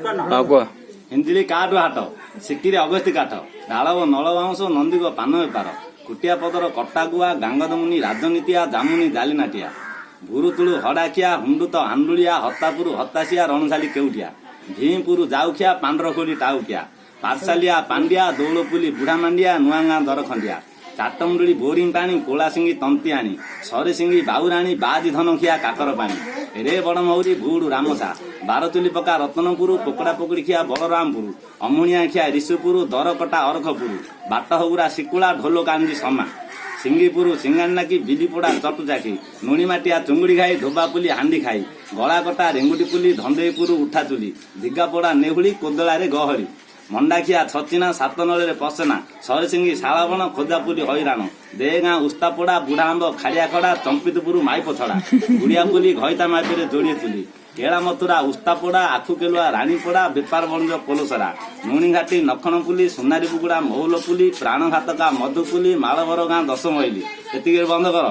ହଁ, କୁହ। ହିଞ୍ଜିଳି କାଠୁ ହାଟ, ସିକିରି ଅଗସ୍ତି କାଠ, ଢାଳବ ନଳ ବାଉଁଶ, ନନ୍ଦିକ ପାନ ବେପାର, କୁଟିଆ ପଦର କଟାଗୁଆ, ଗାଙ୍ଗଦମୁନି ରାଜନୀତିଆ, ଜାମୁନି ଜାଲିନାଟିଆ, ଭୁରୁତୁଳୁ ହଡାଖିଆ, ହୁଣ୍ଡୁତ ହାଣ୍ଡୁଳିଆ, ହତାପୁର ହତାଶିଆ, ରଣଝାଲି କେଉଟିଆ, ଭୀମପୁର ଯାଉଖିଆ, ପାଣ୍ଡରଖୋଲି ଟାଉକିଆ, ପାଟଶାଲିଆ ପାଣ୍ଡିଆ, ଦୌଳପୁଲି ବୁଢା ମାଣ୍ଡିଆ, ନୂଆଗାଁ ଦରଖଣ୍ଡିଆ, ଚାଟମୁଣ୍ଡୁଳି ବୋରିଂ ପାଣି, କୋଳାସିଙ୍ଗି ତନ୍ତିଆଣି, ସରିସିଙ୍ଗି ବାଉରାଣୀ, ବାଜି ଧନଖିଆ କାକର ପାଣି, ରେ ବଡ ମହୁରୀ ଭୁଡୁ ରାମସା, ବାରଚୁଲି ପକା ରତ୍ନପୁର, ପୋକଡା ପୋକଡି ଖିଆ ବଳରାମପୁର, ଅମୁଣିଆ ଖିଆ ରିଷୁପୁର, ଦରକଟା ଅରଖପୁର, ବାଟହଗୁରା ଶିକୁଳା, ଢୋଲ କାଞ୍ଜି ସମା, ସିଙ୍ଗିପୁର ସିଙ୍ଗାଣିନାକି, ବିଲିପୋଡା ଚଟୁଚାଖି, ନୁଣିମାଟିଆ ଚୁଙ୍ଗୁଡି ଖାଇ, ଧୋବାପୁଲି ହାଣ୍ଡି ଖାଇ, ଗଳାକଟା ରେଙ୍ଗୁଟିପୁଲି, ଧନ୍ଦେଇପୁର ଉଠାଚୁଲି, ଦିଗାପୋଡା ନେହୁଳି, କୋଦଳାରେ ଗହଳି, ମଣ୍ଡାଖିଆ ଛଚିନା, ସାତ ନଳରେ ପସେନା, ସରିସିଙ୍ଗି ଶାଳବଣ, ଖୋଜାପୁଲି ହଇରାଣ, ଦେଗାଁ ଉସ୍ତାପୋଡା, ବୁଢା ଆମ୍ବ ଖାଡିଆ ଖଡା, ଚମ୍ପିତପୁର ମାଇପ ଛଡା, ଗୁଡିଆପୁଲି ଘଇତା ମାପିରେ ଯୋଡ଼ିଏ ଚୁଲି, କେଳା ମଥୁରା ଉସ୍ତାପୋଡା, ଆଖୁକେଲୁଆ ରାଣୀପୋଡା, ବେପାର ବଣିଜ ପୋଲସରା, ନୁଣିଘାଟି ନଖଣପୁଲି, ସୁନାରୀ ବୁଗୁଡା ମହୁଲପୁଲି, ପ୍ରାଣଘାତକା ମଧୁପୁଲି, ମାଳବର ଗାଁ 10 ମଇଲି। ଏତିକି ବନ୍ଦ କର।